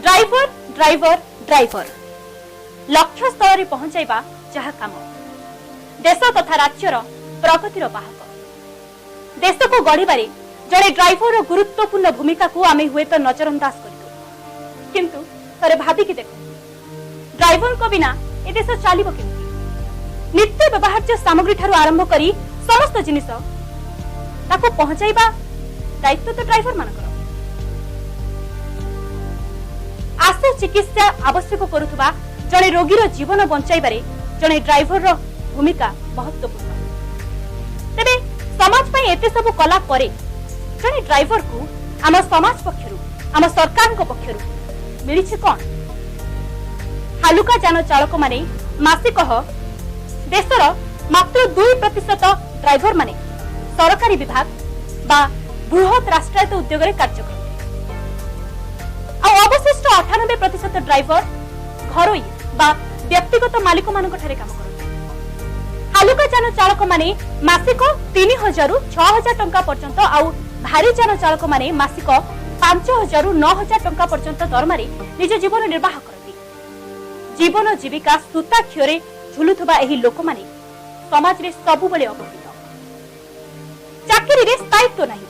Driver, driver, driver, ଲକ୍ଷ୍ୟସ୍ଥଳରେ ପହଞ୍ଚାଇବା ଯାହା କାମ, ଦେଶ ତଥା ରାଜ୍ୟର ପ୍ରଗତିର ବାହକ। ଦେଶକୁ ଗଢ଼ିବାରେ ଜଣେ ଡ୍ରାଇଭରର ଗୁରୁତ୍ୱପୂର୍ଣ୍ଣ ଭୂମିକାକୁ ଆମେ ହୁଏତ ନଜରଅନ୍ଦାଜ କରିଦେଉ, କିନ୍ତୁ ଥରେ ଭାବିକି ଦେଖନ୍ତୁ, ଡ୍ରାଇଭରଙ୍କ ବିନା ଏ ଦେଶ ଚାଲିବ କେମିତି? ନିତ୍ୟ ବ୍ୟବହାର୍ଯ୍ୟ ସାମଗ୍ରୀ ଠାରୁ ଆରମ୍ଭ କରି ସମସ୍ତ ଜିନିଷ ତାକୁ ପହଞ୍ଚାଇବା ଦାୟିତ୍ୱ ତ ଡ୍ରାଇଭର ମାନଙ୍କର। ଆଶୁ ଚିକିତ୍ସା ଆବଶ୍ୟକ କରୁଥିବା ଜଣେ ରୋଗୀର ଜୀବନ ବଞ୍ଚାଇବାରେ ଜଣେ ଡ୍ରାଇଭରର ଭୂମିକା ମହତ୍ୱପୂର୍ଣ୍ଣ। ତେବେ ସମାଜ ପାଇଁ ଏତେ ସବୁ କଲା ପରେ ଜଣେ ଡ୍ରାଇଭରକୁ ଆମ ସମାଜ ପକ୍ଷରୁ, ଆମ ସରକାରଙ୍କ ପକ୍ଷରୁ ମିଳିଛି କଣ? ହାଲୁକା ଯାନ ଚାଳକମାନେ ମାସିକ ଦେଶର ମାତ୍ର 2% ଡ୍ରାଇଭର ମାନେ ସରକାରୀ ବିଭାଗ ବା ବୃହତ ରାଷ୍ଟ୍ରାୟତ୍ତ ଉଦ୍ୟୋଗରେ କାର୍ଯ୍ୟ କରନ୍ତି। ଆଉ ଅବଶିଷ୍ଟ 98% ଡ୍ରାଇଭର ଘରୋଇ ବା ବ୍ୟକ୍ତିଗତ ମାଲିକମାନଙ୍କ ଠାରେ କାମ କରନ୍ତି। ହାଲୁକା ଯାନ ଚାଳକମାନେ ମାସିକ 3000ରୁ 6000 ଟଙ୍କା ପର୍ଯ୍ୟନ୍ତ ଆଉ ଭାରୀ ଯାନ ଚାଳକମାନେ ମାସିକ 5000ରୁ 9000 ଟଙ୍କା ପର୍ଯ୍ୟନ୍ତ ଦରମାରେ ନିଜ ଜୀବନ ନିର୍ବାହ କରନ୍ତି। ଜୀବନ ଜୀବିକା ସୂତା ଖିଅରେ ଝୁଲୁଥିବା ଏହି ଲୋକମାନେ ସମାଜରେ ସବୁବେଳେ ଅବହେଳିତ। ଚାକିରିରେ ସ୍ଥାୟିତ୍ୱ ନାହିଁ,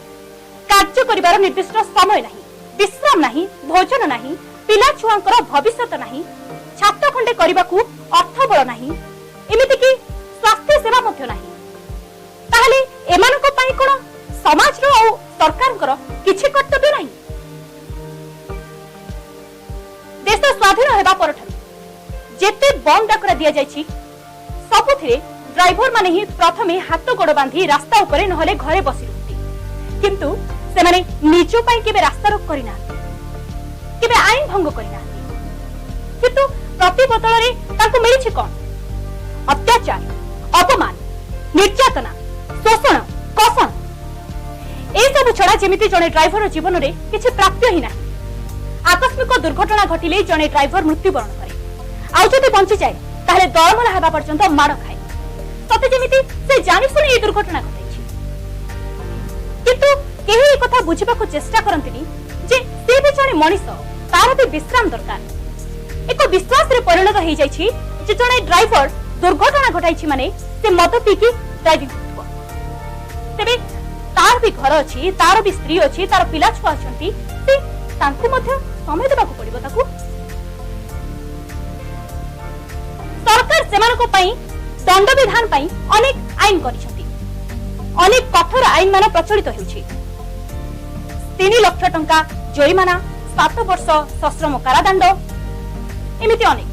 କାର୍ଯ୍ୟ କରିବାର ନିର୍ଦ୍ଦିଷ୍ଟ ସମୟ ନାହିଁ, ବିଶ୍ରାମ ନାହିଁ, ଭୋଜନ ନାହିଁ, ପିଲା ଛୁଆଙ୍କର ଭବିଷ୍ୟତ ନାହିଁ, ଛାତ ଖଣ୍ଡେ କରିବାକୁ ଅର୍ଥ ବଳ ନାହିଁ, ଏମିତିକି ସ୍ୱାସ୍ଥ୍ୟ ସେବା ମଧ୍ୟ ନାହିଁ। ତାହେଲେ ଏମାନଙ୍କ ପାଇଁ କଣ ସମାଜର ଆଉ ସରକାରଙ୍କର କିଛି କର୍ତ୍ତବ୍ୟ ନାହିଁ? ଦେଶ ସ୍ୱାଧୀନ ହେବା ପରଠାରୁ ଯେତେ ବନ୍ଦ ଡାକରା ଦିଆଯାଇଛି, ସବୁଥିରେ ଡ୍ରାଇଭର ମାନେ ହିଁ ପ୍ରଥମେ ହାତ ଗୋଡ ବାନ୍ଧି ରାସ୍ତା ଉପରେ ନହେଲେ ଘରେ ବସି ରୁହନ୍ତି। କିନ୍ତୁ ସେମାନେ ନିଜ ପାଇଁ କେବେ ରାସ୍ତାରୋକ କରିନାହାନ୍ତି, କେବେ ଆଇନ ଭଙ୍ଗ କରିନାହାନ୍ତି। କିନ୍ତୁ ପ୍ରତିବଦଳରେ ତାଙ୍କୁ ମିଳିଛି କଣ? ଅତ୍ୟାଚାର, ଅପମାନ, ନିର୍ଯାତନା, ଶୋଷଣ, କଷଣ। ଏସବୁ ଛଡା ଯେମିତି ଜଣେ ଡ୍ରାଇଭର ଜୀବନରେ କିଛି ପ୍ରାପ୍ୟ ହିଁ ନାହିଁ। ଆକସ୍ମିକ ଦୁର୍ଘଟଣା ଘଟିଲେ ଜଣେ ଡ୍ରାଇଭର ମୃତ୍ୟୁବରଣ କରେ, ଆଉ ଯଦି ବଞ୍ଚିଯାଏ ତାହେଲେ ଦରମରା ହେବା ପର୍ଯ୍ୟନ୍ତ ମାଡ଼ ଖାଏ, ସତେ ଯେମିତି ସେ ଜାଣିଶୁଣି ଏହି ଦୁର୍ଘଟଣା ଘଟାଇଛି। କିନ୍ତୁ କେହି ଏ କଥା ବୁଝିବାକୁ ଚେଷ୍ଟା କରନ୍ତିନି ଯେ ସେ ବି ଜଣେ ମଣିଷ, ତାର ବି ବିଶ୍ରାମ ଦରକାର। ଏକ ବିଶ୍ୱାସରେ ପରିଣତ ହେଇଯାଇଛି ଯେ ଜଣେ ଡ୍ରାଇଭର ଦୁର୍ଘଟଣା ଘଟାଇଛି ମାନେ ସେ ମଦ ପିଇକି ଡ୍ରାଇଭିଂ କରୁଥିବ। ତେବେ ତାର ବି ଘର ଅଛି, ତାର ବି ସ୍ତ୍ରୀ ଅଛି, ତାର ପିଲା ଛୁଆ ଅଛନ୍ତି, ସେ ତାଙ୍କୁ ମଧ୍ୟ ସମୟ ଦେବାକୁ ପଡିବ ତାକୁ। ସରକାର ସେମାନଙ୍କ ପାଇଁ ଦଣ୍ଡବିଧାନ ପାଇଁ ଅନେକ ଆଇନ କରିଛନ୍ତି, ଅନେକ କଠୋର ଆଇନ ମାନ ପ୍ରଚଳିତ ହେଉଛି। 3 ଲକ୍ଷ ଟଙ୍କା ଜୋରିମାନା, 7 ବର୍ଷ ସଶ୍ରମ କାରାଦଣ୍ଡ, ଏମିତି ଅନେକ।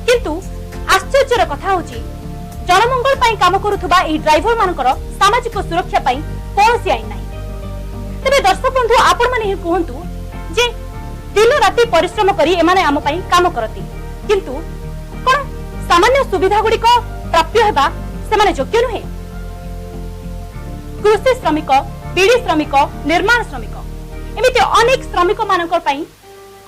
କିନ୍ତୁ ଆଶ୍ଚର୍ଯ୍ୟର କଥା ହଉଛି, ଜନମଙ୍ଗଳ ପାଇଁ କାମ କରୁଥିବା ଏହି ଡ୍ରାଇଭର ମାନଙ୍କର ସାମାଜିକ ସୁରକ୍ଷା ପାଇଁ କୌଣସି ଆଇନ ନାହିଁ। ତେବେ ଦର୍ଶକ ବନ୍ଧୁ, ଆପଣମାନେ ହିଁ କୁହନ୍ତୁ ଯେ ଦିନ ରାତି ପରିଶ୍ରମ କରି ଏମାନେ ଆମ ପାଇଁ କାମ କରନ୍ତି, କିନ୍ତୁ କଣ ସାମାନ୍ୟ ସୁବିଧା ଗୁଡ଼ିକ ପ୍ରାପ୍ୟ ହେବା ସେମାନେ ଯୋଗ୍ୟ ନୁହେଁ? କୃଷି ଶ୍ରମିକ, ବିଡି ଶ୍ରମିକ, ନିର୍ମାଣ ଶ୍ରମିକ, ଏମିତି ଅନେକ ଶ୍ରମିକ ମାନଙ୍କ ପାଇଁ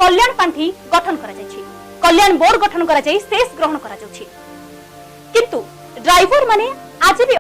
କଲ୍ୟାଣ ପାଣ୍ଠି ଗଠନ କରାଯାଇଛି, କଲ୍ୟାଣ ବୋର୍ଡ ଗଠନ କରାଯାଇ ସେସ୍ ଗ୍ରହଣ କରାଯାଉଛି। କିନ୍ତୁ ଡ୍ରାଇଭର ମାନେ ଆଜି ବି